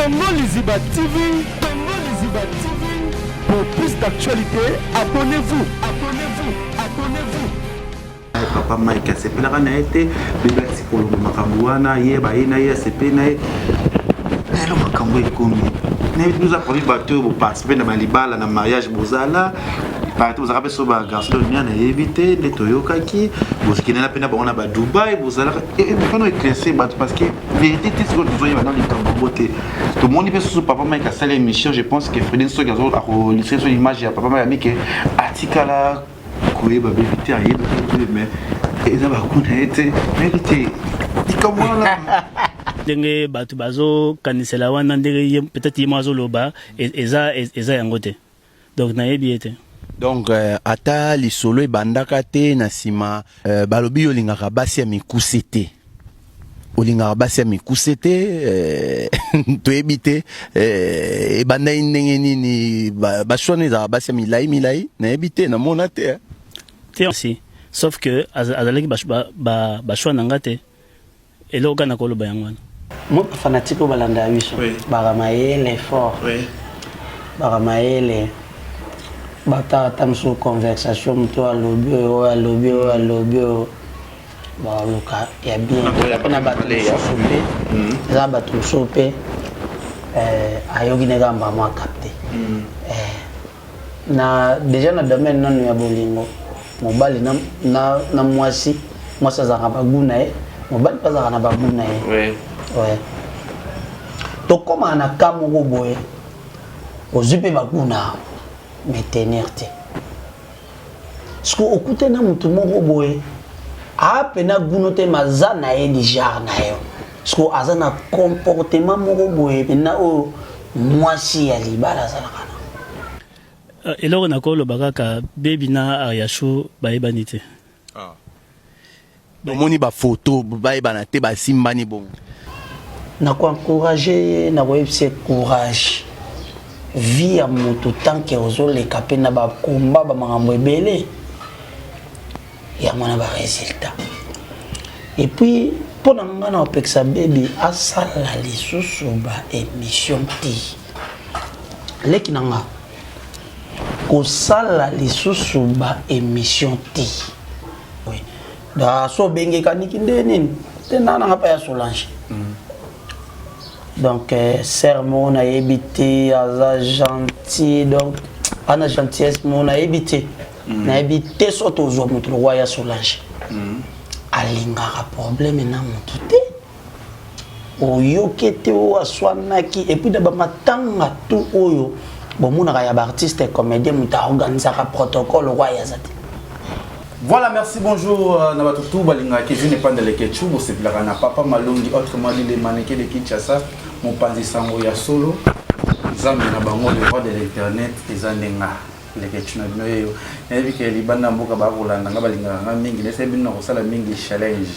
Congo Liziba TV, Congo Liziba TV. Pour plus d'actualités, abonnez-vous, abonnez-vous, abonnez-vous. Papa Mike asepelaka na ye te, bebe atikoloba makambo wana, ye baye na ye, asepeli na ye. Lelo makambo ekomi, nayebi toza parmi bato oyo boparticipe na balibala, na mariage, bozala parti, bozalaka mpe so bagarçon nia, nayebi te nde toyokaki bozokendela mpe na bango na badubai, bozalaka mpona éclaircir bato, parce que vérité te sikoyo tozoyeba na likambo yango te. Tomoni mpe susu papa Mike asali émission, je pense que Fredin soki akolise so image ya papa Mike amike atikala koyeba bebi te, ayebaki te, mais eza bakuna ye te, nayebi te likambo wana. Ndenge bato bazokanisela wana, ndenge ye peut-être ye mo azoloba, eza yango te, donc nayebi ye te. Donc ata lisolo ebandaka te na nsima, balobi yo olingaka basi ya mikuse te, olingaka basi ya mikuse te, toyebi te ebandaki ndenge nini. Bashwana ezalaka basi ya milai milai, nayebi te, namona te, eh. Te, si, sauf que azalaki bachoix na nga te, eloko kaka nakoloba yango wana. Mo bafanatique oyo balanda biso baka mayele fort, baka mayele, bataka ata mosusu conversation, moto alobi oyo, oyo alobi oyo, alobi oyo, baluka ya bien mpona bato mosusu mpe. Eza bato mosusu mpe ayoki ne kaka mbamo acapte na déjà na domaine nano ya bolingo, mobali na mwasi. Mwasi azalaka bagoût na ye, mobali mpe azalaka na bagoût na ye. Ouais. Tokomaka na ka moko boye, ozwi mpe bagoût na mais tenir te, parce okute na motu moko boye aapena goût te, maza na ye du genre na yo, parce que aza na comportement moko boye mpena oyo mwasi ya libala azalaka na. Eloko nakoloba kaka, bebi na Ariashu bayebani te. Tomoni bafoto, bayebana te, basimbani bongo. Nakoencourage ye, nakoyebisa ye courage. Vie ya motu, tant que ozoleka mpe na bakomba, bamakambo ebele, yango na barésultat. Et puis mpo na nga na kopekisa bebi asala lisusu baémission te. Leki na nga, kosala lisusu baémission te. Oui. Da so obengeka niki nde nini te na nanga mpa ya Solange. Donc sœur moko nayebi te, aza gentil, donc ana gentillesse moko nayebi te, nayebi te so tozwa moto lokwa ya Solange. Alingaka problème na motu te, oyoki te oyo aswanaki. Et puis na bamatanga tu oyo bomonaka ya baartiste comédien, moto aorganisaka protocole okwa yaza te. Voilà, merci, bonjour. Na bato tu balingaka Kevin Epandele Kechu, bosepelaka na Papa Malongi, autrement dit le mannequin de Kinshasa, mopanzi sango ya solo, Nzambe na bango, le roi de l'internet, eza ndenga Lekechu na bino yeyo. Nayebi ke libanda mboka bakolanda nga, balingaka nga mingi. Nayebi bino na kosala mingi challenge,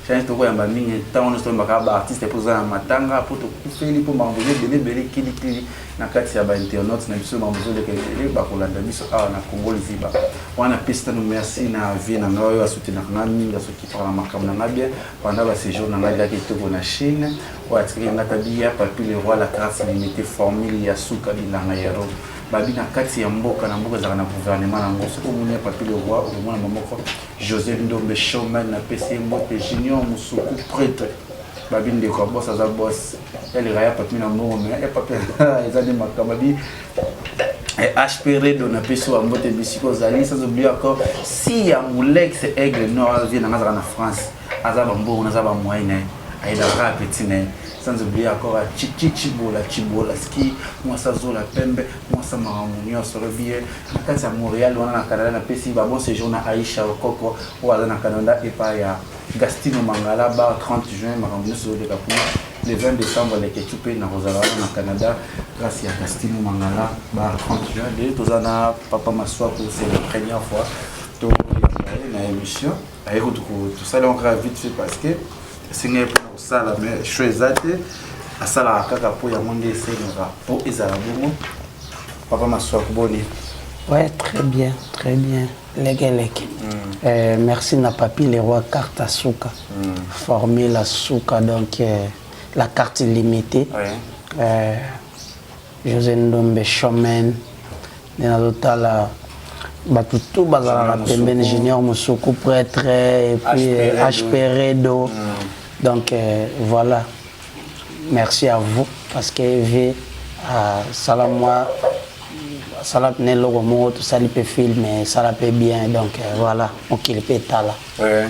challenge tokoyamba mingi ntango nyonso, toyambaka baartiste mpo toza na matanga, mpo tokufeli, mpo makambo eza ebele ebele kilikili na kati ya bainternaute na biso. Makambo ezoleka ebele, bakolanda biso awa na Congo Liziba wana. Pesi nano merci na vie na ngai oyo asoutenaka nga mingi, asokipaka na makambo na ngai bien pendant baséjour na ngai elaki kitoko na Chine, oyo atikaki nga tabi ya Papi le Roi, la carte limité, formule ya suka bilanga ya ro babi na kati ya mboka. Na mboka ezalaka na gouvernement nango. Soki omoni ya Papi le Roi, okomona moko José Ndombe showman, napesi ye mbote. Junior Mosuku prêtre, babi ndeko ya boss, aza boss, yaleka ya Papi na mbongo, mais ya Papi eza nde makambo. Babi HP Redo, napesi wa mbote bisika ozali. Sans oublier encore si ya Mulex Aigle Noir, aza vie nanga, azalaka na France, aza bambongo, naza bamoyen na ye, ayedaka kaka petit na ye. Sans oublier encore Chichi Chibola Chibola ski, mwasi azola pembe, mwasi makambo nyonso. Olobi ye na kati ya Montréal wana na Canada, napesi ba bon séjour na Aisha Okoko oyo aza na Canada, epai ya Gastino Mangala bar 30 juin. Makambo nyonso ezoleka kuna le 20 décembre, Leketu mpe nakozala wana na Canada grâce ya Gastino Mangala bar 30 juin. De toza na papa Maswaku, c'est la première fois toyamba ye na émission. Aye kutu tosali yango kaka vite fait parce que esengai mpona kosala, mais show eza te, asalaka kaka mpo yango nde esengaka mpo ezala bongo. Papa Maswaku, boni? Ouais, très bien, très bien. Leke leke. Merci na Papi le Roi, carte à suka. Formule à suka, donc La carte illimitée. Oui. José Ndombe Showman nde nazotala bato tu bazalaka pembeni, Junior Mosuku prêtre, et puis HP Redo. Donc voilà, merci à vous, parce que v asala mwa asala pene eloko moko, tosali mpe film, esala mpe bien. Donc voilà, mokili mpe etala. Ouais.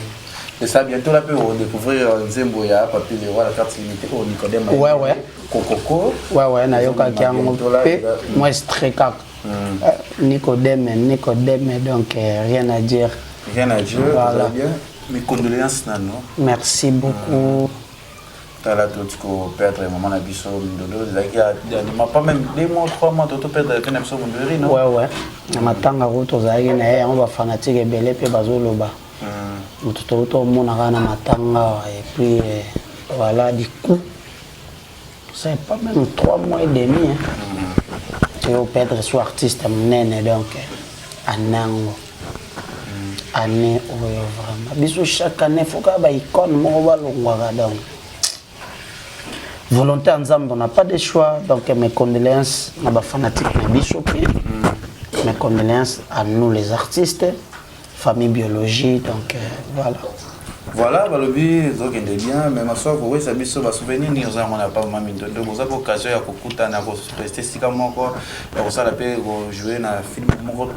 Et ça, bientôt là, peut découvrir nzembo ya Papi le roi, La carte limitée, oh Nicodème. Ouais. Kokoko. Ouais, nayokaki yango mpe mwa extrait kaka. Nicodème, Nicodème, donc rien à dire. Rien à dire. Voilà. Bien. Mes condoléances nano. Merci beaucoup. Tala, toti koperdre mama na biso Mindondo, ezalaki anima pas même 2 mois, 3 mois, toto perdre pe na biso Mondori, non? Ouais, na matanga ko tozalaki na ye, yango bafanatike ebele mpe bazoloba moto touta omonaka na matanga. Et puis voilà, du coup c'est pas même 3 mois et demi, hein. Toyoperdre so artiste monene. Donc anango année oyo, vraiment biso chaque année faut kaka baicone moko balongwaka. Donc volonté ya Nzambe, on n'a pas de choix. Donc mes condoléances na bafanatique na biso mpe mes condoléances à nous les artistes, famille biologie. Donc voilà. Voilà, balobi ezokende bien, mais Masuaku, koyesa biso basouvenir nini oza yango na pa mama Mindondo? Boza mpe occasion ya kokutana, korester esika moko, ya kosala mpe kojouer na film moko,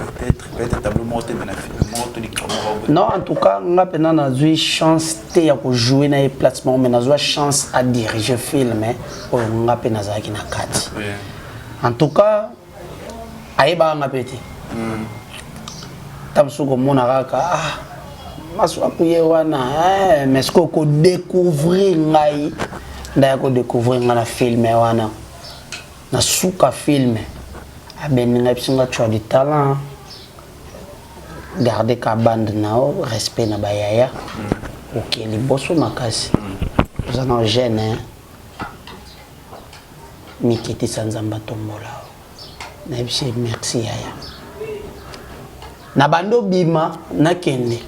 peut-être tableau moko te, mais na film moko to likambo moko? Non, en tout cas nga mpena nazwi chance te ya kojouer na ye place moko, mais nazwa chance à diriger film oyo nga mpe nazalaki na kati. En tout cas ayebaka nga mpe te. Ta mosusu komona kaka, ah, Masuaku ye wana, mais sikoyo kodécouvrir ngai, ndaya kodécouvrir ngai na film wana. Na suka film abendi ngai, biso nga: "Tu as du talent, garde ka bande na yo, respect na bayaya, oke liboso makasi, oza na jeune mikitisa, Nzambe atombola yo." Nayebisi: "Merci yaya." Na bandi obima, nakende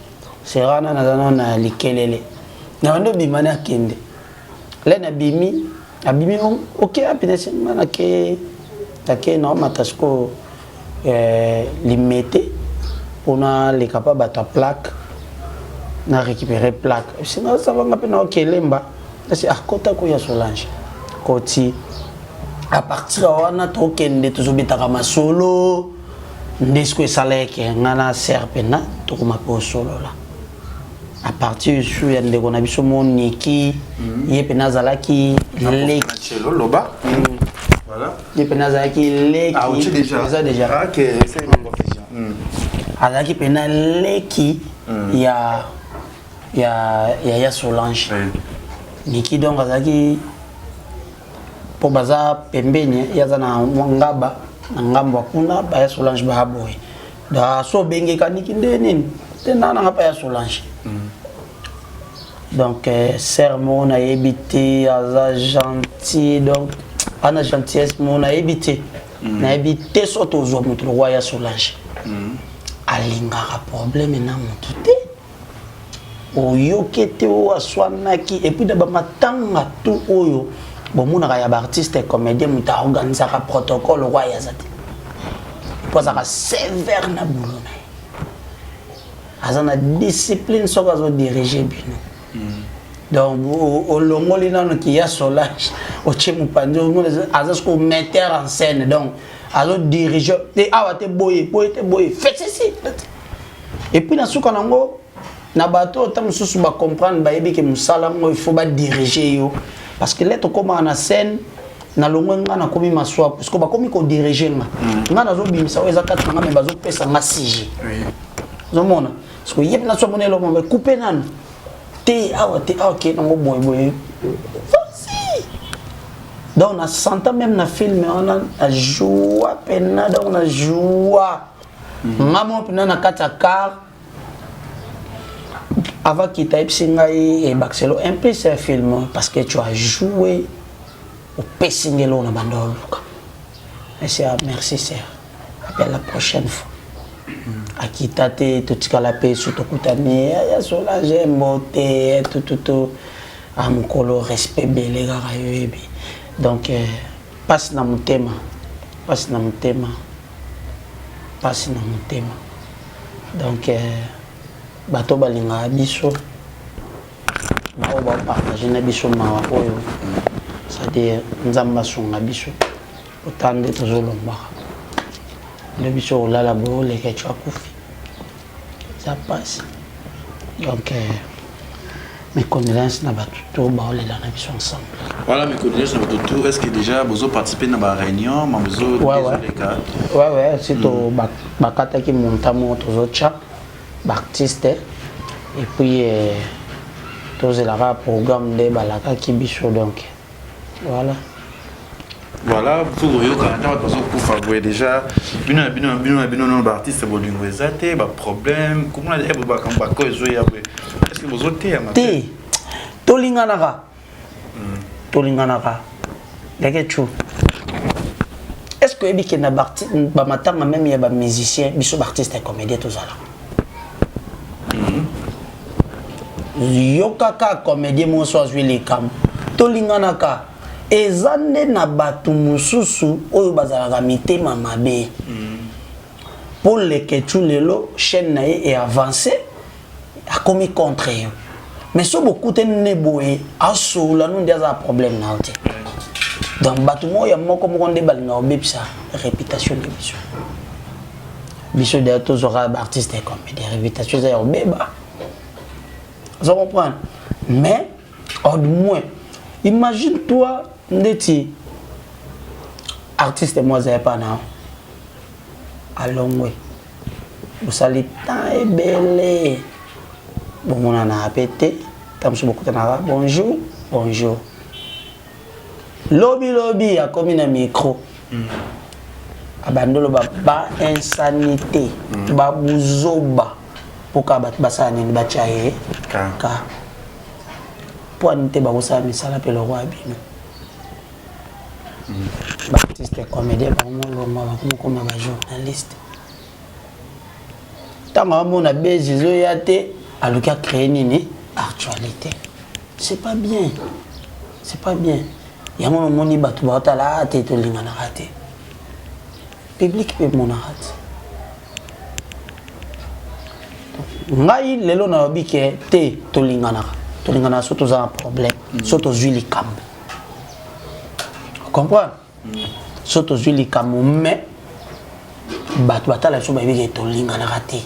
sera wana, naza nano na likelele, na bandi obima, nakende le, nabimi, abimi, oke api? Nga nake, nake naomata sikoyo Limete mpona leka mpa bato ya plaque, na récupérer plaque. Singa savanga mpe naokelemba kasi akota koya Solange koti. À partir ya wana tokende, tozobetaka masolo nde sikoyo esala eke nga na ser mpena tokoma mpe osolola à partir su ya ndeko na biso Moniki. Ye mpena azalaki leki. Loba. Voilà. Ye mpena azalaki leki. Ah, otie déjà. Eza déjà. Ah, ok, c'est une bonne question. Azalaki mpena leki ya Solange. Niki donc azalaki mpo baza pembeni, ye aza na ngaba na ngambo ya kuna, baya Solange baya boye. Da so obengeka Niki nde nini te na nanga mpa ya Solange. Donc sœur moko nayebi te, aza gentil, donc ana gentillesse moko nayebi te, nayebi te so tozwa moto lokwa ya Solange. Alingaka problème na motu te, oyoki te oyo aswanaki. Et puis na bamatanga tu oyo bomonaka ya baartiste comédien, moto aorganisaka protocole okwa ayaza te, po azalaka sévère na boulot na ye, aza na discipline soki azodirige bino. Donc olongoli nano kiya Solange, otie mopanzi, aza siko metteur en scène, donc azodirige te awa te boye boye te boye, fait ceci. Et puis na suka nango na bato ata mosusu bacomprendre, bayebi ke mosala yango il faut badirige yo, parce que le tokomaka na scène, nalongwe nga nakomi Maswaku, parce que bakomi kodirige nga, nga nazobimisa oyo eza kati na nga, me bazopesa nga sujet. Ozomona, parce que ye mpe naso amona eloko me coupe nanu te awa te awa ke nango boye boye, vas-y. Donc na senta même na film wana na joie pena, donc na joie nga mo mpena na kati ya car avant kita, yebisi ngai ebakiselo un peu ce film parce que tu as joué, opesi ngai eloko na banda oluka. Esi: "Merci sœur, appelle la prochaine fois." Akita te, totikala mpe so tokutani ya Solange mbote tututu. Ah mokolo respect ebele kaka yo oyebi. Donc euh, pasi na motema, pasi na motema, pasi na motema. Donc euh, bato balingaka biso baoyo bapartage na biso mawa oyo c'est-à-dire nzambe asunga biso ota nde tozolombaka nde biso kolala boye oleka eco akufi eza mpasi donc euh, mes condoléances na bato to baolela na biso ensemble. Voilà mes condoléances na bato tout. Est-ce que déjà bozo participer na ba réunion, ma bozo ouais, ouais. Ouais ouais, si to mm. bakataki montant moko tozotya baartiste et puis euh, tozelaka programme nde balakaki biso donc voilà. Voilà, faut koyoka ata bato bazokufa boye déjà bino na bino bino na bino nono baartiste bolingo eza te baproblème komona eh, makambo bako ezoya boye est ce que bozoteyama te tolinganaka hmm. tolinganaka ndeke chu est ce que oyebi ke na bamatanga meme ya bamusicien biso baartiste ya comédien tozalaka hmm. yokaka comédien moso azwi likambo tolinganaka Eza nde na batu mususu oyo bazalaka mitema mabe. Po Leketchou lelo chaine na ye e avance akomi contre yo. Mais so bokutani ne boye asolola no nde aza na problème na yo te. Donc batu moko ya moko moko nde balingaka kobebisa reputation na biso. Biso deja tozwaka ba artiste ya comédie reputation eza ya kobeba. Ozo comprendre? Mais Au moins, imagine toi ndeti artiste moi azali pa na alongwe bosali temps ebele bomonanaka mpe te ntango mosusu bokutanaka bonjour bonjour lobi lobi akomi na micro mm. abandi oloba ba insanité mm. babuzoba mpo kaka bato basala nini batya ye ka mpo ani te bakosala misala mpe lokola bino mm. baartiste comédien bakomolongwa bakomokoma bajournaliste ntango amona base ezoya te aluki acree nini actualité c'est pas bien c'est pas bien yango nomoni bato baotala ah, te tolinganaka te public mpe emonaka te ngai lelo nalobi ke te tolinganaka tolinganaka so toza na problème mm. so tozwi likambo comprendre mm. so tozwi likambo mais bato batala biso bayebi ke tolinganaka te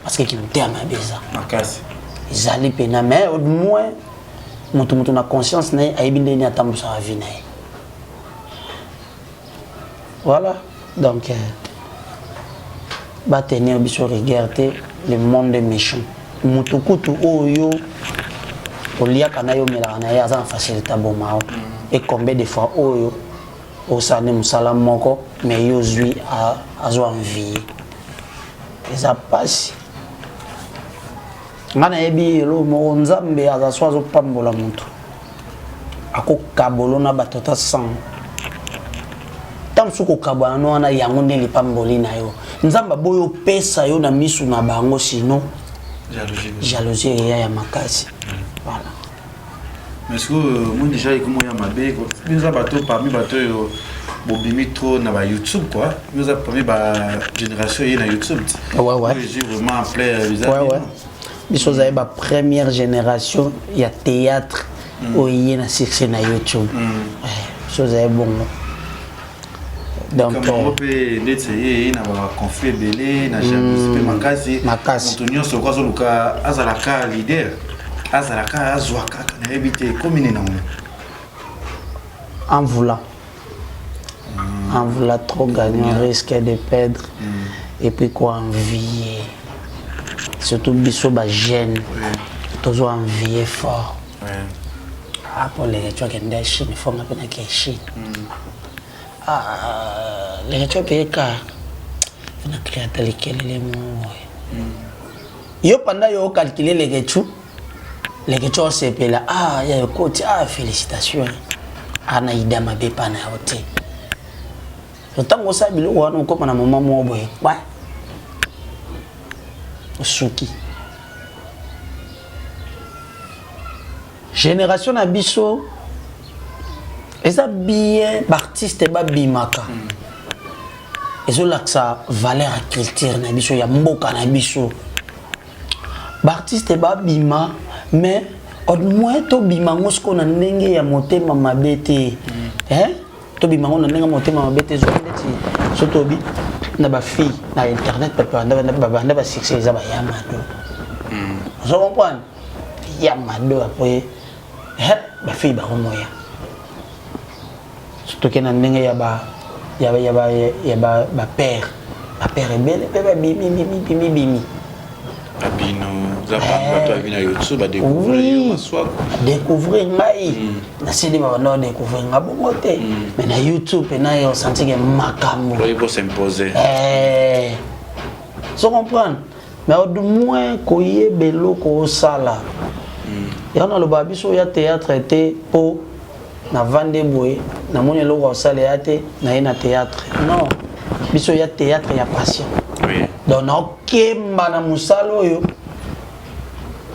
parce que kimotema mabe eza ezali mpena mais au moins moto moto na conscience na ye ayebi ndenge nini atambusaka vie na ye voilà donc euh, batenir biso rigueur te le monde est méchant moto kutu oyo oliaka na yo omelaka na ye aza na facilité aboma yo et combien de fois oyo osala nde mosala moko mais yo ozwi azo envie eza mpasi ngai nayebi eloko moko nzambe aza so azopambola moto akokabolo na bato ata 100 ntango mosusu kokabwana no wana yango nde lipamboli na yo nzambe aboyi opesa yo na misu na bango sino jalousie eya ya makasi voilà mais sikoyo moi déjà ekomi oya mabe bino oza bato parmi bato oyo bobimi trop na ba youtube quoi bino oza parmi ba génération eye na youtube ouais. vraiment ampleur ouais, ouais. biso ozali ba première génération ya théâtre mm. oyo eye na succès na youtube mm. biso ozali bongo donc yango mpe ndeti eye na baconflit ebele na jalousie mpe makasi makasi moto nyonso oko azoluka azalaka leader azalaka azwa kaka nayebi te ekomi nini nango en voulant mm. en voulant trop gagner on risque de perdre mm. et puis quoi envier surtout biso bajeune oui. tozo envier fort oui. ah, po leke akende chine fonga mpe nake chine mm. Ah, leke mpe ka na créata likelele moko boye mm. yo panda yo ocalcule lekechu lekechu osepela ah ya ekoti ah félicitation ana ida mabe epa na yo te ntango osala biloko wana okoma na moma moko boye kwa osuki Génération na biso eza bien baartiste babimaka ezolakisa valeur ya culture na biso ya mboka na biso. Baartiste babima, mais au moins tobima yango sikoyo na ndenge ya motema mabe te, hein? Tobima yango na ndenge ya motema mabe te. Zoki ndeti so tobi na bafille na internet, babanda basuccès, eza bayamado, ozo comprendre? Yamado, après bafille bakomoya. Toke na ndenge ya ba ya ba ya ba ya ba bapère, bapère ebele mpe babimi bimi bimi bimi. Babino za bato ya bino ya YouTube badécouvrir yo. Oui. Maswako. Découvrir ngai nasili, babanda badécouvrir nga bongo te, mais na YouTube mpena ye osanti ke makambo oyi kos'impose. Eh, so comprendre, mais au moins koyeba eloko osala yango. Nalobaka biso ya théâtre te, mpo navande boye, namoni eloko osala ya te, naye na théâtre. Non, biso ya théâtre ya passion. Donc naokemba na mosala oyo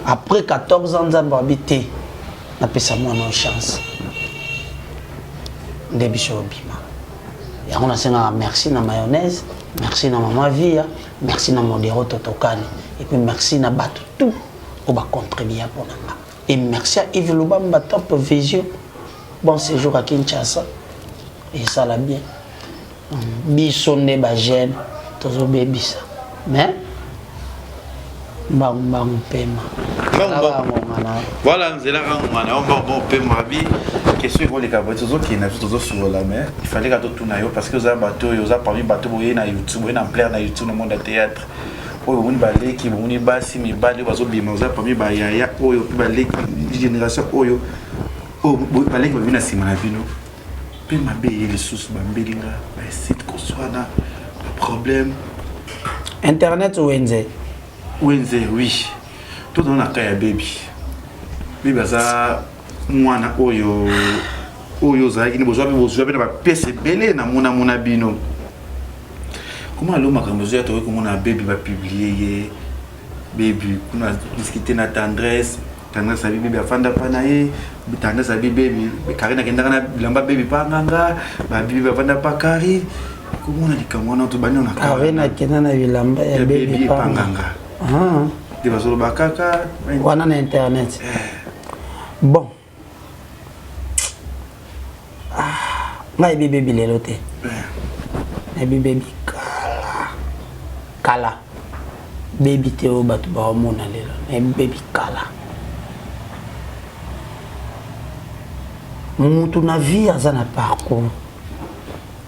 après 14 ans. Nzambe abi te, napesa mwana oyo chance nde biso obima yango. Nasengaka merci na Mayonnaise, merci na Mama Via, merci na Modero Totokani, et puis merci na bato tout oyo bacontribua mpo na nga, et merci à Yves Lubamba, Top Vision. Bon séjour à Kinshasa, esala bien. Biso nde bajeune tozobebisa, mais mbangu mbangu pema. Mbangu, mbangu. Ngonga na Voilà, nzela kaka ngonga na yo, mbangu mbangu mpe mabi. Question ekoleka boye, tozokende biso, tozosolola, mais il fallait ka totuna yo parce que oza bato oyo oza parmi bato boye na YouTube, boye na ampleur na YouTube, na monde ya théâtre oyo. Bomoni baleki, bomoni basi, mibali oyo bazobima, oza parmi bayaya oyo mpe baleki, génération oyo oyo baleki babi na nsima na bino mpe mabe eye lisusu, bambelinga basite koswana, baproblème. Internet wenze. Wenze, oui. Tozala na ka ya Bebi. Bebi aza mwana oyo oyo ozalaki ni bozwa mpe, bozwa mpe na bapièce ebele na monamona bino. Koma alo makambo ezoya, tokoki komona Bebi bapublie ye, Bebi kuna discute na Tendresse. Tendresse abi Bebi afanda mpa na ye. Tendresse abi Bebi, Karine akendaka na bilamba Bebi mpa nganga, babibi bafanda mpa Karine. Komona likambo wana, tobandi na Karine akenda na bilamba ya ya Bebi Bebi epa panga. Nganga. Ah, nde bazoloba kaka. Wana na internet. Bon, ah, ngai yebi Bebi lelo te, nayebi Bebi kala kala. Bebi te oyo bato baomona lelo, nayebi Bebi kala. Mutu na vie aza na parcours,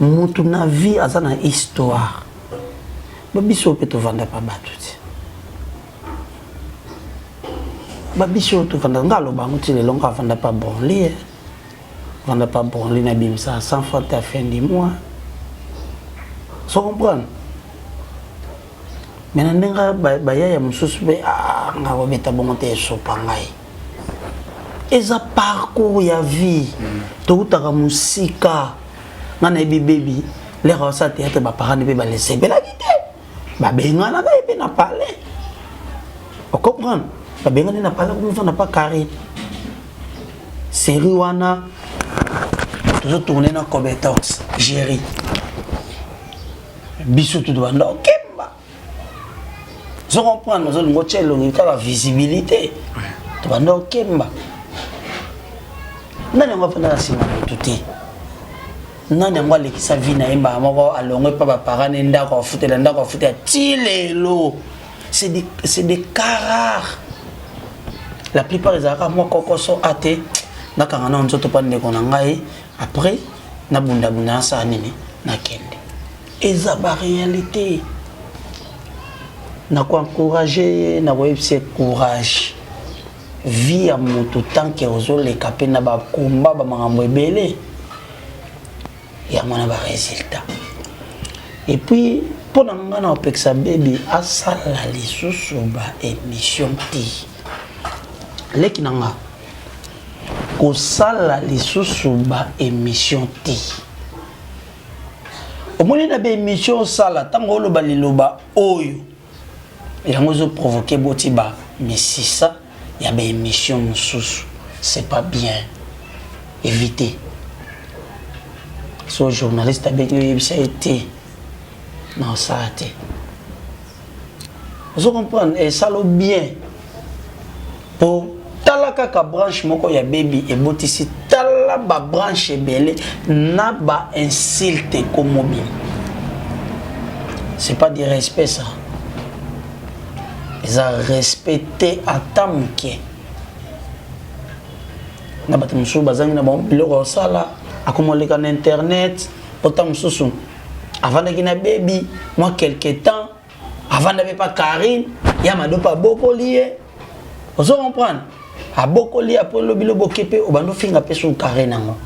mutu na vie aza na histoire. Babiso mpe tovanda pa bato ti babiso oyo tovanda. Nga aloba yango ti lelo, nga avanda pa Bronly, eh. Vanda pa Bronly, nabimisa 100 francs te ya fin du mois, so comprendre? Mais na ndenge bayaya mosusu mpe, ah, nga kobeta bongo te, esopa ngai. Eza parcours ya vie, toutaka mosika. Nga nayebi Bebi lere asala théâtre, baparent mpe balesepelaki te, babenganaka ye mpe na palais, ocomprendre? Babengani na palais, komofanda pa Karine. Série wana tozotourne na Cobetox, Géri, biso tu tobanda okemba, ozo comprendre? Ozolinga otya elongi kaka visibilité. Tobanda okemba. Nani yango afanda na nsima motu te? Nani yango alekisa vie na ye mbala moko, alongwe mpa baparent ne, ndako afutela, ndako afutela ti lelo? C'est des cas rares. La plupart ezalaka mwa kokoso a te, nakanga na nzoto mpa ndeko na ngai, après nabundabunda, nasala nini, nakende. Eza baréalité. Nakoencourage ye, nakoyebisa ye courage. Vie ya motu, tant que ozoleka mpe na bakomba, bamakambo ebele, yango na barésultat. Et puis mpo na nga na kopekisa Bebi asala lisusu baémission te. Leki na nga, kosala lisusu baémission te. Omoni na baémission osala, ntango oloba liloba oyo, yango ezoprovoke boti bamisisa ya baémission mosusu. C'est pas bien. Éviter. So journaliste abengi oyebisa ye te na osala te. Ozo comprendre esalo bien po tala kaka branche moko ya baby ebotisi tala ba branche ebele na ba insulte ekomobima. C'est pas du respect ça. Eza respect te ata moke. Na bato mosusu bazangi na bango biloko ya kosala akomoleka na internet po ntango mosusu avandaki na baby mwa quelque temps avanda mpe pa Carine ya Mado mpe abokoli ye ozo comprendre abokoli ye apres lobi lobi oke mpe obanda ofinga mpe su Carine yango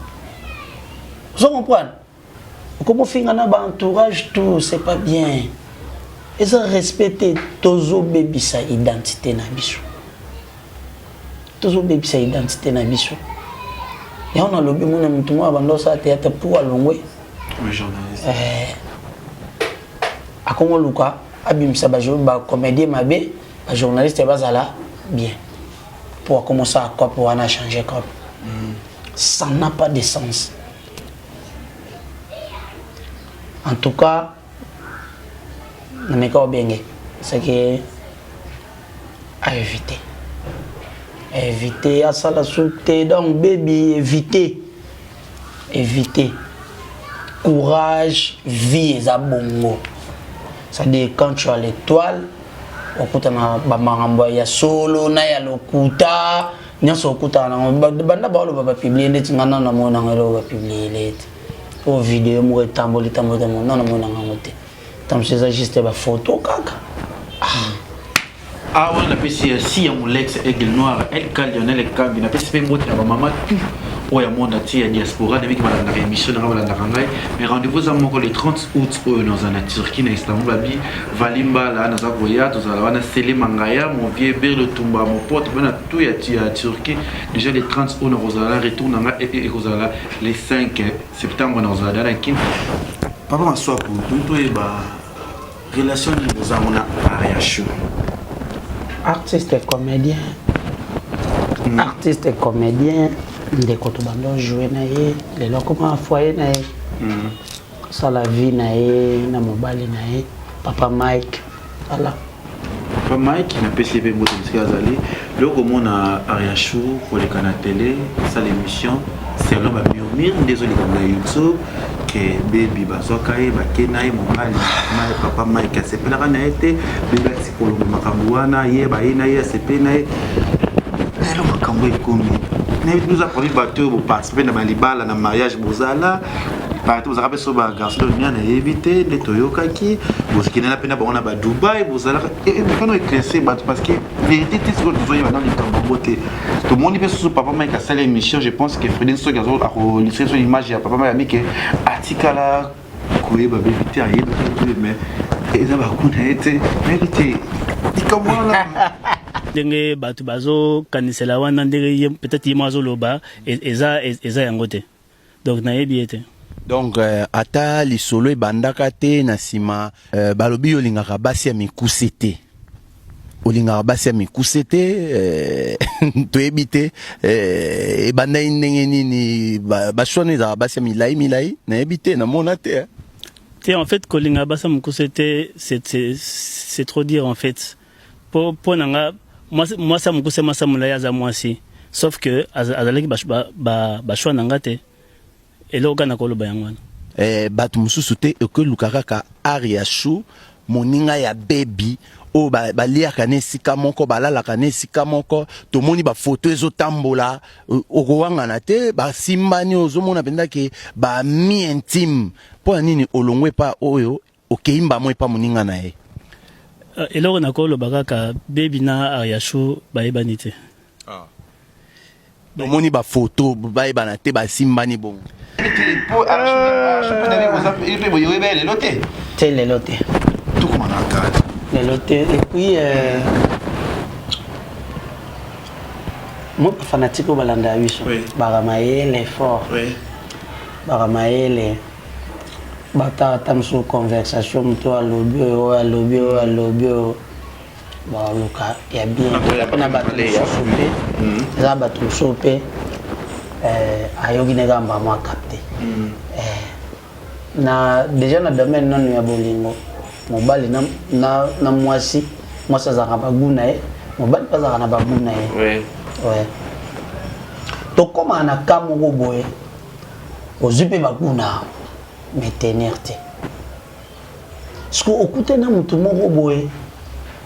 ozo comprendre okomi ofinga na ba entourage tout c'est pas bien eza respect te tozobebisa identité na biso tozobebisa identité na biso yango nalobi mona motu moko abanda osala théâtre pour alongwe eh, akomi oluka abimisa bacomédien mabe bajournaliste bazala bien po akomi osala cope wana change cope ça n'a pas de sens. En tout cas nameka obenge c'est que à éviter éviter asala su te donc baby éviter éviter courage vie eza bongo c'est-à-dire quand tu as l'étoile okutana bamakambo ya solo na ya lokuta nyonso okutana nango banda baoloba bapublie ndeti nga nano namona yango eloko bapublie lete oyo video moko etamboli tamboli tamboli nano namona yango te ntango eza juste bafoto kaka. Ah awa napesi ya si ya molex aigle noir LK Lionel Ekambi napesi mpe mbote na bamama tout oyo ya monde entier ya diaspora na mingi balandaka émission nanga balandaka ngai mais rendez-vous eza moko le 30 août oyo naza na Turquie na Istanbul babi Valimbala naza koya tozala wana Sele Mangaya mon vieux Berlo Tumba mon pote bana tout ya Turquie déjà le 30 août nakozala na retour na ngai ekozala le 5 septembre nakozala na Kin. Papa Maswaku toyeba relation nini boza ngo na Ariachou? Artiste et comédien. Artiste et comédien ndeko tobanda jouer na ye lelo akoma foyer na ye kosala vie na ye na mobali na ye papa Mike voilà. Papa Mike napesi ye mpe mbote bisika azali lelo komona Ariachou koleka na télé kosala émission selon bamurmure nde ezoleka na YouTube ke bebi bazwaka ye bake na ye mobali papa Mike asepelaka na ye te bebi ati kolonga makambo wana ye baye na ye asepeli na ye lelo makambo ekomi nayebi toza parmi bato oyo boparticipe na balibala na mariage bozala parti bozalaka mpe so bagarçon nia nayebi te nde toyokaki bozokendana mpe na bango na badubai bozalaka mokano éclaircir bato parce que vérité te sikoyo tozoyeba na likambo yango te tomoni mpe susu papa Mike asali émission je pense que Fredin soki akolise so image ya papa Mike amike atikala koyeba bebi te ayebaki te mais eza bakuna ye te nayebi te likambo wana ndenge bato bazokanisela wana ndenge ye peut-être ye moko azoloba eza yango te donc nayebi ye te. Donc ata lisolo ebandaka te na nsima balobi yo olingaka basi ya mikuse te olingaka basi ya mikuse te toyebi te ebandaki ndenge nini bashwana ezalaka basi ya milai milai nayebi te namona te. Te en fait kolinga basi ya mikuse te c'est trop dire en fait po na nga mwasi ya mokuse mwasi ya molai aza mwasi sauf que azalaki bashwa na nga te eloko kaka na koloba yango wana. Bato mosusu te ekoluka kaka Ariachou moninga ya bebi oyo baliaka na esika moko balalaka na esika moko tomoni bafoto ezotambola okowangana te basimbani ozomona mpenza ke bami intime mpo ya nini olongwe epa oyo okei mbamo epa moninga na ye. Eloko nakoloba kaka bebi na Ariachou bayebani te. Tomoni bafoto bayebana te basimbani bongo. Lelo te te lelo te tokoma na kati lelo te et puis mo bafanatique oyo balandaka biso baka mayele fort baka mayele bata ata mosusu conversation moto alobi oyo alobi oyo alobi oyo baluka ya bien mpona bato mosusu mpe. Eza bato mosusu mpe ayoki ne kaka mbala mwa capte. Na déjà na domaine nano ya bolingo, mobali na mwasi, mwasi azalaka bagu na ye, mobali mpe azalaka na bagu na ye. Ouais. Tokomaka na ka moko boye, ozwi mpe bagu na mais tenir te, parce okute na motu moko boye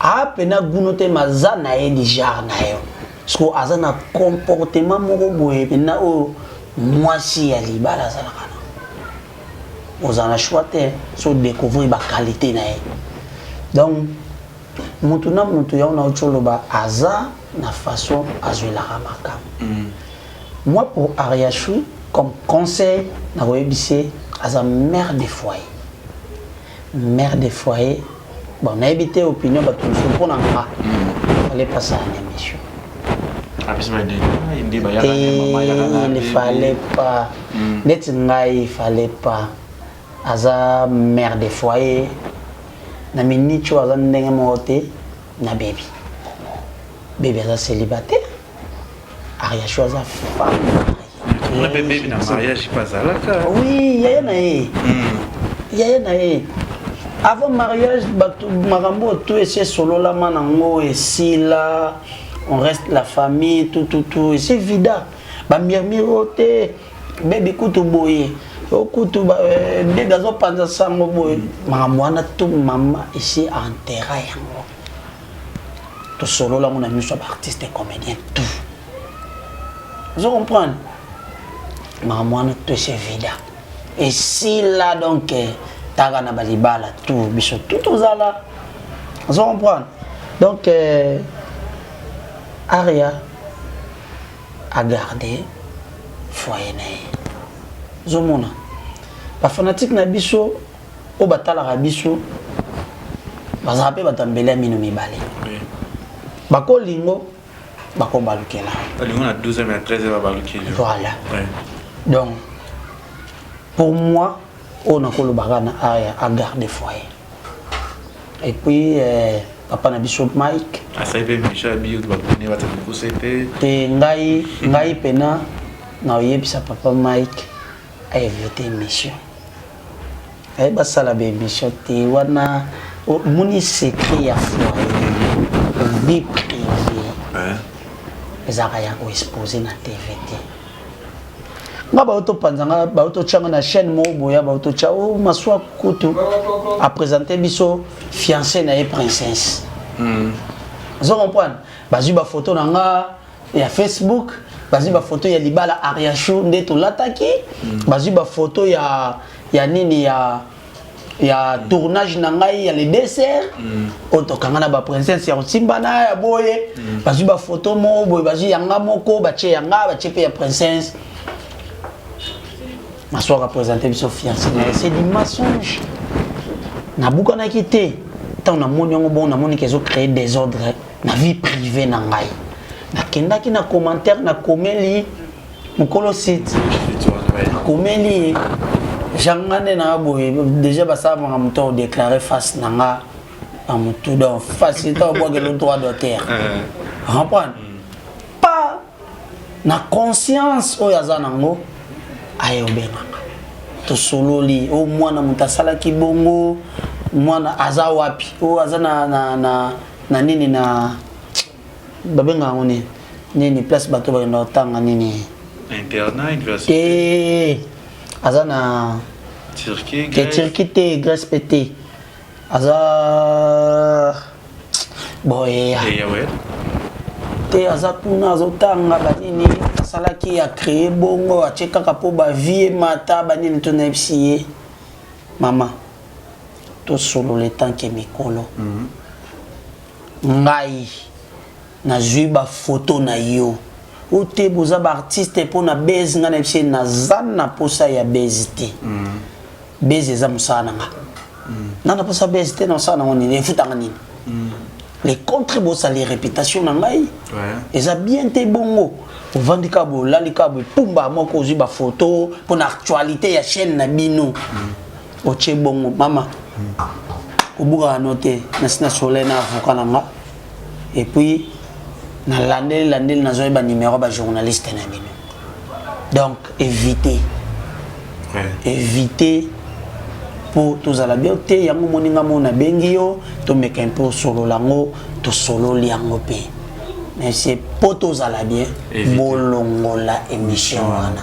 apena guno te, maza na ye di genre na yo, parce que aza na comportement moko boye mpena oyo mwasi ya libala azalaka na, ozala na choix te. So découvrir baqualité na ye. Donc mutu na mutu, yango nauti oloba, aza na façon azwelaka makambo. Moi, pour Ariachou, comme conseil nakoyebisi ye, aza mère de foyer, mère de foyer. Bon, nayebi te opinion bato mosusu. Mpo na nga, fallait pas ça na émission. Apesi badeni nde bayaka te na mama, yaka na il bébé. Fallait pas. Neti ngai, il fallait pas. Aza mère de foyer, na miniti oyo aza ndenge moko te na bebi. Bebi aza célibataire, Ariachou aza femme. Tomona mpe bebi na mariage mpe azalaka. Oui, yaya na ye, yaya na ye avant mariage. Bato makambo oyo to esi esololama nango, esila, on reste la famille, tout tout tout, esi vida bamurmure oyo te. Bebi kutu boye, okutu bebi azopanza sango boye, makambo wana to mama esi enterra yango. Tosolola yango na miso ya baartiste comédien, tout ozo comprendre. Makambo wana to esi vida, esila. Donc taka na balibala tout, biso tout tozala, ozo comprendre. Donc Aria a garde foyer na ye. Ozomona bafanatike na biso oyo batalaka biso, bazalaka mpe bato ya mbele ya mino mibale. Bakolingo bakobalukela. Balingo na 12 na 13 babalukeli. Voilà. Donc pour moi, oyo nakolobaka na Aria, agarde foyer. Et puis papa na biso Mike asali mpe micho ya bio, babone bato mikuse te. Te, ngai mpena naoyebisa papa Mike aévite émission, aye basala baémission te wana. Omoni, secret ya foyer, vie privée, ezalaka ya koexpose na TV te. Nga bao topanza nga, bao totyanga na chaîne moko boya, bao totya o Maswa kutu aprésente biso fiancé na ye Princesse. Ozo comprendre, bazwi bafoto na nga ya Facebook, bazwi bafoto ya libala Ariachou nde tolataki, bazwi bafoto ya nini, ya tournage na ngai ya le dessert oyo tokanga na baprincesse ya kosimbana ya boye. Bazwi bafoto moko boye, bazwi yanga moko, batie yanga, batie mpe ya Princesse. Maswaka présente biso fiancé na ye, c'est du mensonge. Nabukanaki te. Ntango namoni yango bongo, namoni ke ezocréer désordre na vie privée na ngai. Nakendaki na commentaire, nakomeli mokolo site, nakomeli ye janga nde na boye. Déjà basala makambo to odéclare face na nga na motu, donc facilité obwakelo droit d'auteur, comprendre pas na conscience oyo aza nango. Aye obenganga, tosololi. Oyo mwana moto asalaki bongo, mwana aza wapi? Oyo aza na nini, na babengaka yango nini nini, place bato bakenda kotanga nini? Internat, université? Te, aza na Turquie? Te, Turquie te, Grèce mpe te. Aza boye te, aza kuna azotanga banini. Asalaki acréer bongo, atie kaka mpo bavie emata banini. To nayebisi ye: mama, tosolola etanke mikolo. Ngai nazwi bafoto na yo o te, boza baartiste mpo na base. Ngai nayebisi ye: naza na posa ya base te. Base eza mosala na nga. Na na posa base te. Na mosala nango nini? Efutanga nini? Le contre, bosali réputation na ngai, eza bien te. Bongo ovandi kaka boye, olali kaka boye, pumba moko ozwi bafoto mpo na actualité ya chaîne na bino, otie bongo. Mama, kobukaka no te. Nasi na soleil na avocat na nga. Et puis Nalandeli landeli, nazoyeba numéro ba journaliste na bino. Donc éviter, éviter mpo tozala bien te. Yango moninga mo nabengi yo, tomeka mpe osolola yango, tosololi yango mpe, mais c'est mpo tozala bien. Éviter. Bolongola émission wana,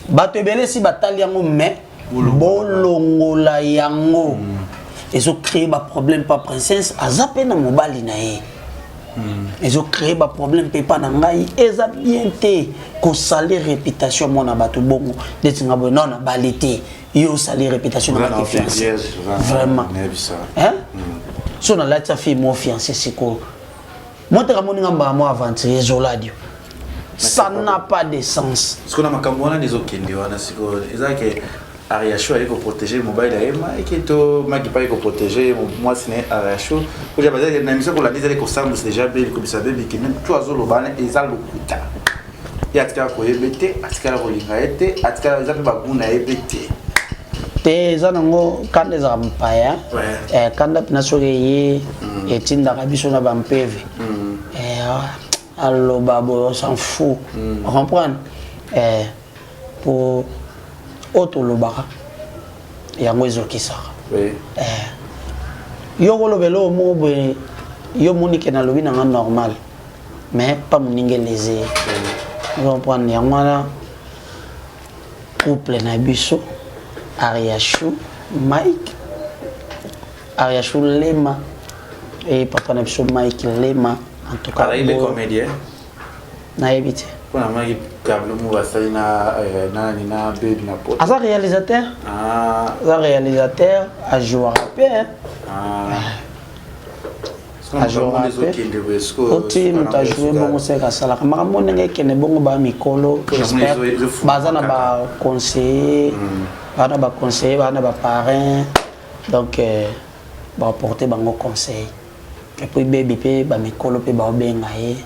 bato ebele si batali yango, mais bolongola yango, ezocréer baproblème. Pa Princesse aza mpe na mobali na ye, ezocréer baproblème mpe epa na ngai. Eza bien te kosali réputation mwana bato bongo. Neti nga boye, non, nabali te, yo osali réputation na ngaki fiancé vraiment, hein? So nalatisa fille mo fiancé, sikoyo moteka moninga mbala mo aventurier ezoladio, ça n'a pas de sens. Sikoyo na makambo wana nde ezokende wana sikoyo, eza ke Ariacho aye koprotéger mobali na ye Mike, to Mike mpe aye koprotéger mwasi na ye Ariacho. Oja bazali na émission kolanda, ezali kosambwisa déjà be likobisa be bikende to azoloba wana eza lokuta. Ye atikala koyebe te, atikala kolinga ye te, atikala eza mpe bagu na ye mpe te. Te, eza nango kanda, ezalaka mopaya. Kanda mpena soki eye, etindaka biso na bampeve. Aloba boye, on s'en fout, comprendre. Po oyo tolobaka yango ezokisaka. Yo kolobela oyo moko boye, yo moni ke nalobi nanga normal, mais pas moninga eleze comprendre. Yango wana couple na biso Ariachou Mike, Ariachou Lema e papa na biso Mike Lema, en tout cas. Azali mpe comédien? Nayebi te. Mpona maki tableau moko basali na nani na bebi na poto. Aza réalisateur. Ah. Aza réalisateur, ajouaka mpe, hein. Ah. Ajouaka mpe oti moto ajoue bongo, seka asalaka makambo ndenge ekende bongo. Baya mikolo, j'espère baza na baconseiller, baza na baconseiller, baza na baparrain, donc baporte bango conseil. Et puis bebi mpe bamikolo mpe baobenga ye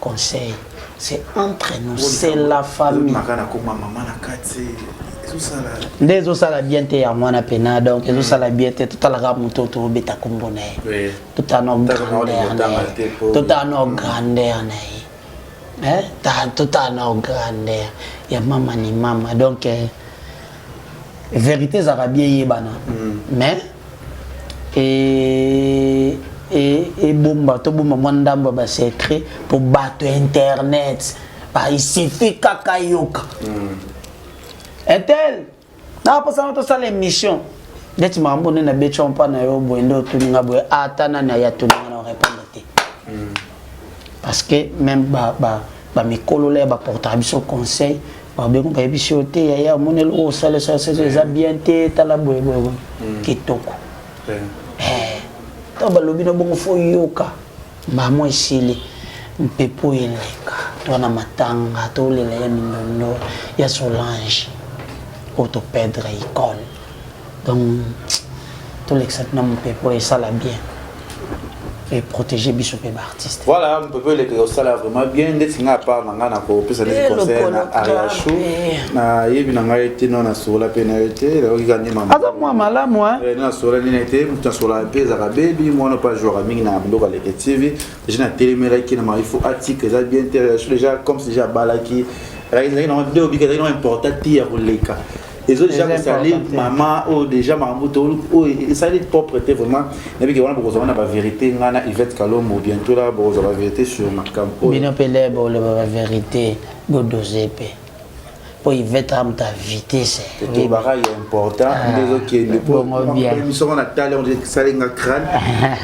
conseil. C'est entre nous, c'est la famille. Maka na koma mama na kati ezosala. Nde ezosala bien te, yango wana pena. Donc ezosala bien te. Totalaka moto tobeta kombo na ye, totala no grandeur na ye, totala no grandeur na ye. Eh, totala no grandeur ya mama ni mama. Donc vérité ezalaka bien yebana, mais ebomba, tobomba mwa ndambo ya basecret mpo bato ya internet il suffit kaka yoka etel na mposana tosala émission. Ndeti makambo nde nabeti mpa na yo boye, nde otuninga boye, ata nani aya tuninga na orépondre te, parce que même bamikolo la ya baportaka biso conseil, babengo bayebisi yo te: yaya, omoni eloko osala eza bien te, tala boye boye boye. Kitoko ntango balobi na bongo, fo yoka mbamo esili mpepo eleka. To na matanga tolela ya mindondo ya Solange oyo toperdre icône. Donc tolekisa mpena mopepo, esala bien et protéger biso mpe baartiste. Voilà, mpepo eleka kosala vraiment bien. Ndeti ngai, apart na ngai, na kopesa neti conseil na Ariachou, nayebi na ngai te, no nasokola mpe na ye te, nayoki kaka nde. Aza mwa malamu. Nasokola nini te, moto nasokolaka mpe ezalaka bebi mwana mpe ajouaka mingi na biloko aleke TV. Déjà natelemelaki na il faut atika, eza bien te. Ariachou déjà, comme si déjà abalaki, ezalaki nango nde obika, ezalaki nango important te ya koleka. Ezo déjà kosali mama oyo déjà makambo to oyo esali propre te vraiment. Nayebi ke wana bokozwa wana bavérité. Ngai na Yvette Kalombo, bientôt la bokozwa bavérité sur makambo oyo. Bino mpe le boloba bavérité, bodose mpe mpo Yvette amuta vitesse. Tobaka ya important nde ezokende. Bongo bien. Émission wana tali esalenga crâne.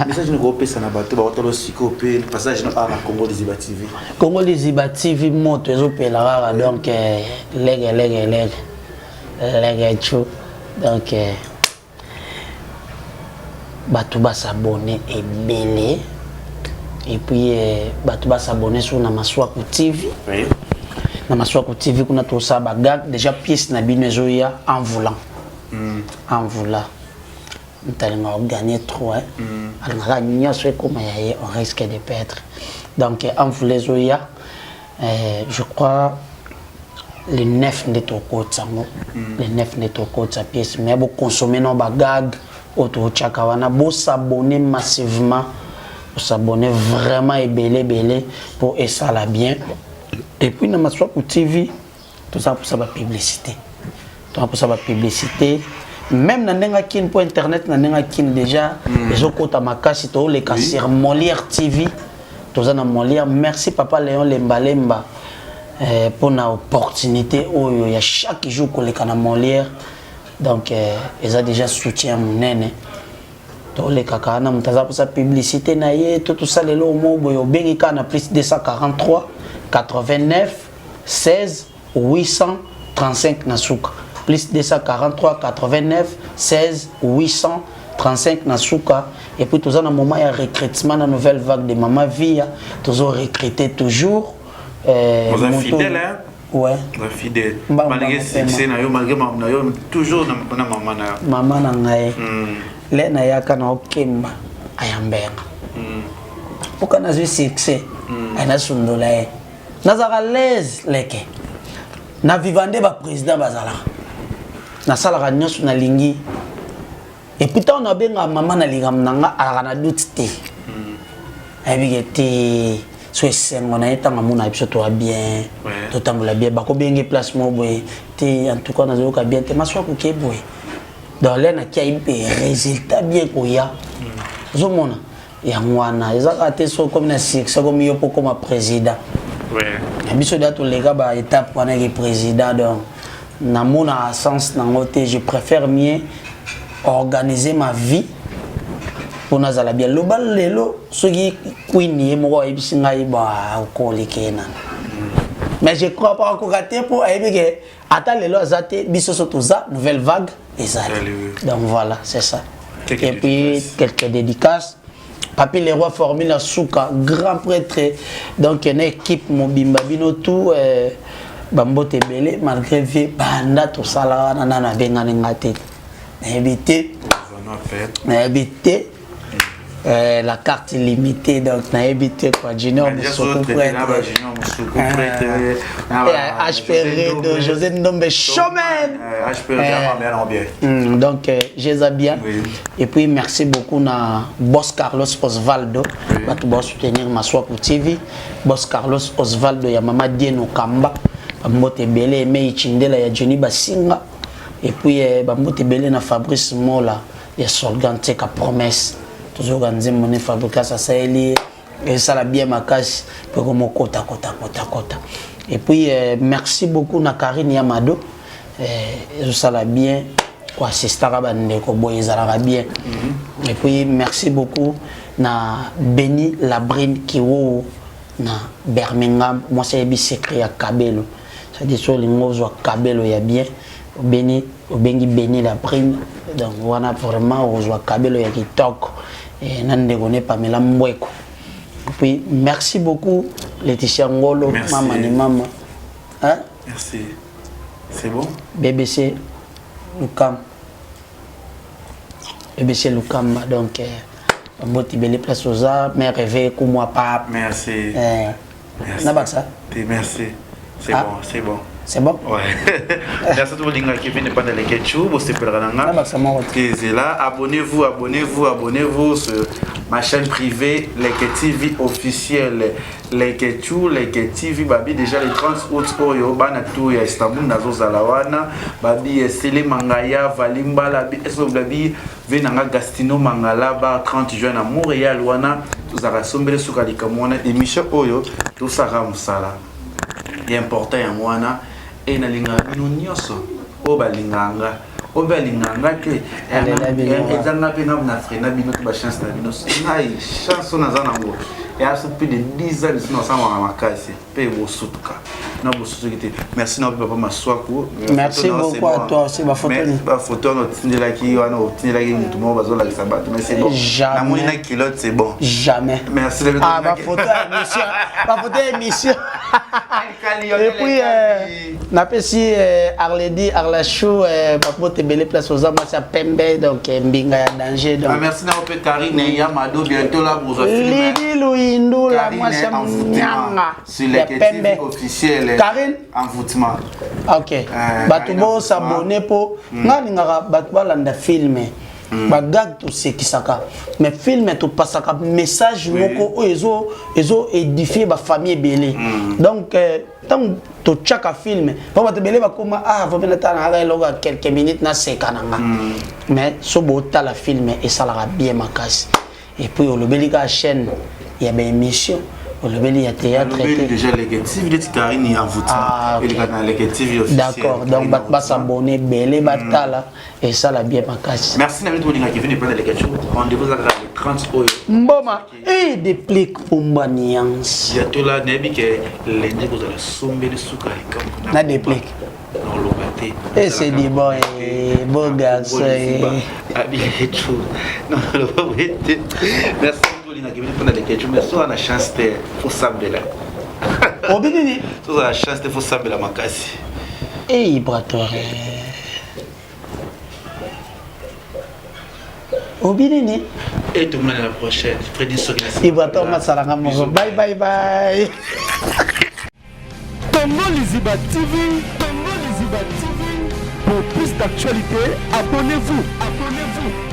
Message nini kopesa na bato bakotala sikoyo mpe passage no awa na Congo Liziba TV? Congo Liziba TV, moto ezopela kaka. Donc lege lege lege lege chu. Donc bato basabone ebele, et puis bato basabone so na Maswaku TV. Na Maswaku TV kuna tosala bagag déjà, pièce na bino ezoya en voulant, en voulant. Moto alingaka kogagner trop, alingaka nyonso ekóma ya ye, on risque de perdre. Donc en voulant ezoya, je crois le 9 nde tokotisa yango, le 9 nde tokotisa pièce. Mais boconsommer no bagag oyo totiaka wana, bosabone massivement. Bosabone vraiment ebele ebele mpo esala bien. Et puis na Maswaku TV toza mposa bapublicité, toza mposa bapublicité même na ndenge akini, mpo internet na ndenge akini déjà ezokota makasi. Tooleka sur Molière TV, toza na Molière. Merci papa Léon Lembalemba mpona opportunité oyo ya chaque jour koleka na Molière. Donc eza déjà soutien monene. Tolekaka wana, moto aza mposa publicité na ye to tosala eloko moko boye, obengi kaka na plus 243 89 16 835 na suka, plus 243 89 16 835 na suka. Et puis toza na moment ya recrutement na nouvelle vague de Mama Via, tozo recruter toujours. Oza fidèle, hein? Ouais. Oza fidèle malgré succès na yo, malgré makambo na yo, toujours na mama na yo. Mama na ngai le nayaka na okemba ayambenga mpoka nazwi succès, ayinasundola ye, nazalaka l'aise leke na viva nde baprésident bazalaka, nasalaka nyonso nalingi. Et puis ntango nabengaka mama na likambo na nga, alaka na doute te, ayebike te. So esengo na ye ntango amona biso toa bien, totambola bien, bakobenge place moko boye te. En tout cas nazoyoka bien te, Maswaku ke boye. Donc le naki ayebi mpe résultat bien koya, ozomona yango wana eza kaka te. So okomi na succès, okomi yo mpo okoma président na biso deya, toleka baétape wana eke président. Donc namona sens nango te, je préfère mieux organiser ma vie mpo nazala bien. Loba lelo soki Queen ye moko ayebisi ngai ba okoleka ye nano, mais je crois pas akoka te, mpo ayebi ke ata lelo aza te, biso so toza nouvelle vague ezali. Donc voilà, c'est ça. Quelques Et puis dédicaces. Quelques dédicaces. Papi le Roi, Formule Suka, grand prêtre, donc na équipe mobimba, bino tout bambote ebele. Malgré vie banda tosala wana, nano abengani nga te, nayebi te, nayebi te. La carte illimitée, donc nayebi te quoi. Junior Mosoko prêtre, HP Redo, José Ndombe showman. Donc jeza bien. Et puis merci beaucoup na boss Carlos Osvaldo. Bato basoutenir Maswaku TV, boss Carlos Osvaldo ya mama Dieno Kamba, bambote ebele. Emei Chindela ya Johnny Basinga. Et puis bambote ebele na Fabrice Mola ya Solgan Teka Promesse. Tozoyoka nzembo ne Fabricas asaleli, esala bien makasi mpo ekomokota kota kota kota. Et puis merci beaucoup na Karine Yamado, ezosala bien koassistaka bandeko boye, ezalaka bien. Et puis merci beaucoup na Beni Labrine Kiwowo na Birmingham, mwasi ayebi secret ya kabelo, c'est-à-dire so olingi ozwa kabelo ya bien, obeni obengi Beni Labrine. Donc wana vraiment ozwa kabelo ya kitoko. Na ndeko ne Pamela Mbweko. Et puis merci beaucoup Laetitia Ngolo. Merci. Mama ni mama, hein? Merci. C'est bon. BBC Lukam, BBC Lukamba. Donc bamboti ebele place oza, mais rêve kumwa pape. Merci. Merci. Nabakisa. Merci. C'est Ah. bon, c'est bon. C'est bon. Ouais. Merci tout le monde qui vient de prendre les ketchup, c'est pour la Nabakisa moko te. là, abonnez-vous, abonnez-vous, abonnez-vous sur ma chaîne privée, Leke TV officielle. Leke Chu, Leke TV, babi déjà le 30 août, oyo, bana tout ya Istanbul, nazo zalawana, babi Sele Mangaya, Valimbala, babi, eso babi, venanga Gastino Mangala, ba 30 juin à Montréal, wana, tozala sombele suka likambo wana, émission oyo, tosaka mosala. Ya important yango wana e nalingaka bino nyonso oyo balingaka nga, oyo mpe alingaka nga te. Alela bino wa. Eza nga mpe nga na freina bino te, bachance na bino. Ngai chance oyo naza nango eya so plus de 10 ans liso nasamaka makasi mpe bosutuka na bosutuki te. Merci na mpe papa Maswaku. Merci beaucoup à toi aussi. Bafoto ni? Bafoto wana otindelaki, wana otindelaki motu moko, bazolakisa bato, mais c'est bon. Jamais. Namoni na culotte, c'est bon. Jamais. Merci. Ah, bafoto ya émission, bafoto ya émission. Et puis napesi Arledi Arlachou babote ebele place oza, mwasi ya pembe, donc mbinga ya danger. Ah, donc merci na mpe Karine Yamado, bientôt là bozwa film. Lidi Luindula. Karine Mwasi ya envoûtement nyanga sur ya les TV pembe officiel. Karine. Envoûtement. Ok. Bato Karine bosabone mpo nga alingaka bato balanda film. Bagag tosekisaka, mais film topasaka message moko oyo ezo ezo édifie bafamille ebele. Donc ntango totiaka film, po bato ebele bakoma: "Ah, vomi natala nanga eloko ya quelques minutes, naseka na nga." Mais so botala film, esalaka bien makasi. Et puis olobeli kaka chaîne ya baémission, olobeli ya théâtre Olobeli te. Déjà Leke TV neti Karine Envoûtement. Ah, ok. Eleka na Leke TV officiel. D'accord, donc bato basabone ebele, batala, esala bien makasi. Merci na bino tolingaka Kevin Epanda Leke Tchou. Rendez-vous ezalaka le 30 oyo. Mboma e Déplique Pumba Niance. Bientôt là, nayebi ke lundi kozala sombeli suka likambo. Na Déplique. Noloba te. Eh, c'est du bon, eh, beau garçon, eh. Abilechu noloba boye te. Merci tolingaka Kevin Epanda Leke Tchou, mais soza na chance te, fosambela. Obi nini? Soza na chance te, fosambela makasi. E Ibratore, obi nini? Et tomonani la prochaine. Fredi soki na Ibratore masalanga moko. Bye bye bye. Congo Liziba TV, Congo Liziba TV. Pour plus d'actualités, abonnez-vous, abonnez-vous.